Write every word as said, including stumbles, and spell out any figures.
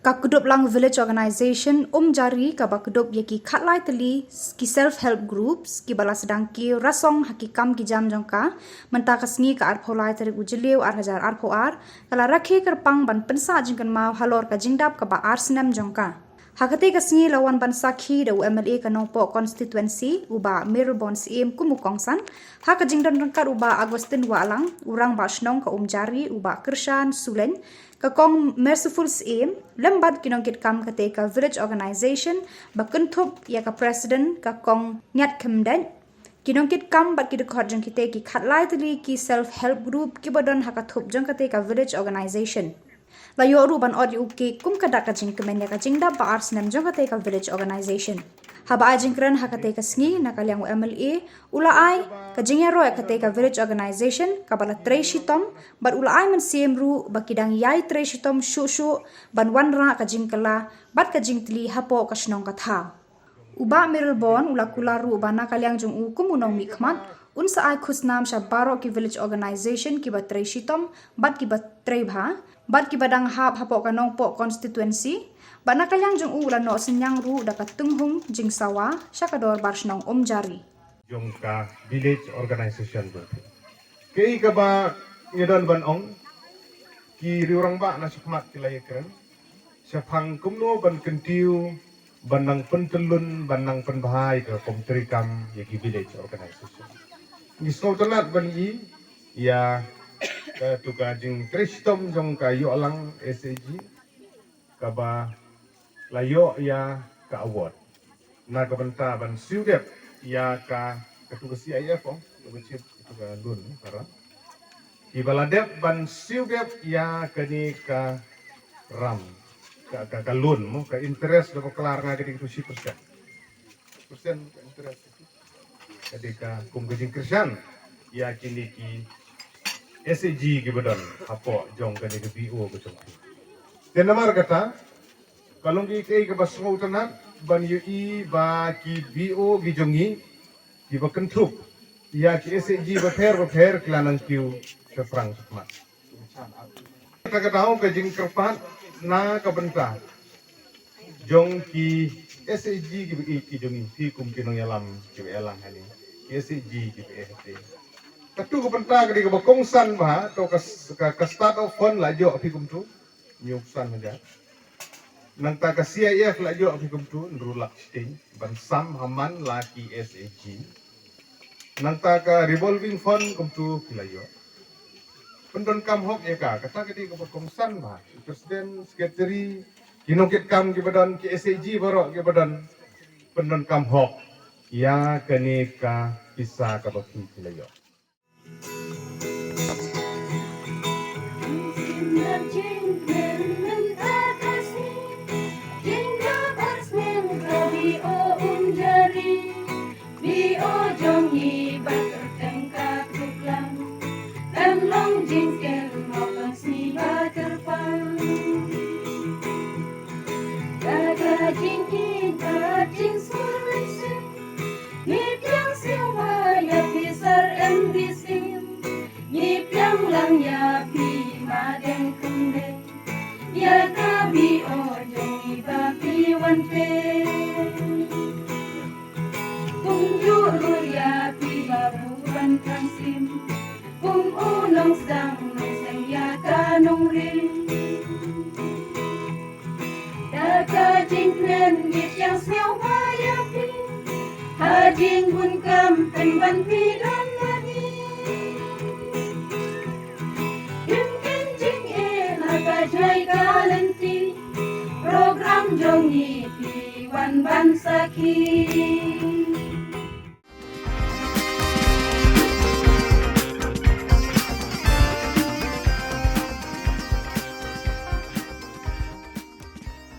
Ka Kduplang Village Organization Umjari kaba kdup ïa ki khatlai tylli ki self help groups kiba la sdang ki rasong ha ki kam ki jam jong ka mynta ka sngi ka arphew lai tarik u Jylliew ar hajar arphew ar, ka la rakhe kyrpang ban pynsah jingkynmaw halor ka jingdap kaba ar snem jong ka. Ha katei ka sngi la wan ban sakhi da u M L A ka Nongpoh constituency u Bah Mayralborn Syiem kum u kongsan, ha ka jingdon ryngkat u Bah Augustine Wahlang, u Rangbah Shnong ka Umjari u Bah Kyrshan Sulein, ka Kong Merciful Syiem, lem bad ki nongkitkam katei ka village organization ba kynthup ïa ka president ka Kong Niat Khymdeit, ki nongkitkam bad ki dkhot jong kitei ki khatlai tylli ki self help group kiba don ha ka thup jong katei ka village organization. La ïoh ruh ban ot ïa u cake kum ka dak ka jingkmen ïa ka jingdap ba ar snem jong katei ka village organization. Haba ai jingkren ha katei ka sngi na ka liang u M L A u la ai ka jingïaroh ïa katei ka village organization kaba la trei shitom bad u la ai mynsiem ruh ba ki dang ïai trei shitom shuh shuh ban wanrah ka jingkylla bad ka jingtylli hapoh ka shnong ka thaw. U Bah Mayralborn u la kular ruh ba na ka liang jong u kum u nongmihkhmat un sa ai khusnam sha baroh ki village organization kiba trei shitom bad kiba trei bha bad kiba dang hap hapoh ka Nongpoh constituency. Bad na ka liang jong u u la noh synñiang ruh da ka tynghung jingsawa sha ka dorbar shnong Umjari. Jong ka village organization jong phi. Kaei kaba ngi don ban ong, ki riew rangbah na shakhmat ki la ïakren shaphang kumno ban kyntiew ban nang pyntyllun ban nang pynbha ïa ka kum treikam ïa ki village organization. Ngi sngewtynnat ban i ïa ka tu ka jingtrei shitom jong ka Ïohlang S H G kaba la ïoh ïa ka award na ka bynta ban siew dep ïa ka, ka tu ka C I F ong, ka ba chip ka tu ka lun ka ram. Kiba la dep ban siew dep ïa kane ka ram, ka, ka, ka loan mo, ka interest da ba klar nga ka dei ka tu shi percent. Percent ka interest. Ka dei ka kum ka jingkyrshan ïa kine ki S H G kiba don hapoh jong kane ka V O ka jong ki. Te namar kata ka long kaei kaei kaba sngewtynnat ban ïohi ba ki V O ki jong ngi kiba kynthup ïa ki S H G bapher bapher ki la nang kiew shaphrang shakhmat. Kata ka daw ka jingkyrpad na ka bynta jong ki S H G kiba ïeit ki jong ngi, phi kum ki nongïalam kiba ïalang hangne, ki S H G kiba ïeit. Katu ka bynta ka dei kaba kongsan bha, to ka, ka, ka start up fund la ïoh phi kumtu hynñiew san hajar. Nangta ka C I F la ïoh phi kumtu hynriew lak shiteng ban sam ha man la ki S H G. Nangta ka revolving fund kumtu phi la ïoh. Pyndonkam hok ïa ka, kata ka dei kaba kongsan bha. President, secretary, ki nongkitkam kiba don, ki S H G baroh kiba don, pyndonkam hok ïa kane ka pisa kaba phi phi la ïoh. Ngi piang sngewbha ïa phi Sir M D C, ngi piang lang ïa phi Madeng Khynde, ïa ka V O jong ngi ba phi wan peit. Kumjuh ruh ïa phi Babu Wankhang Syiem, kum u nongsdang nongseng ïa ka nongrim. Da ka jingkmen ngi piang sngewbha ïa phi, ha jingbun kam pynban phi don bad ngi. Im ken jingeh ha ka jngai ka lynti, program jong ngi phi wan ban sakhi.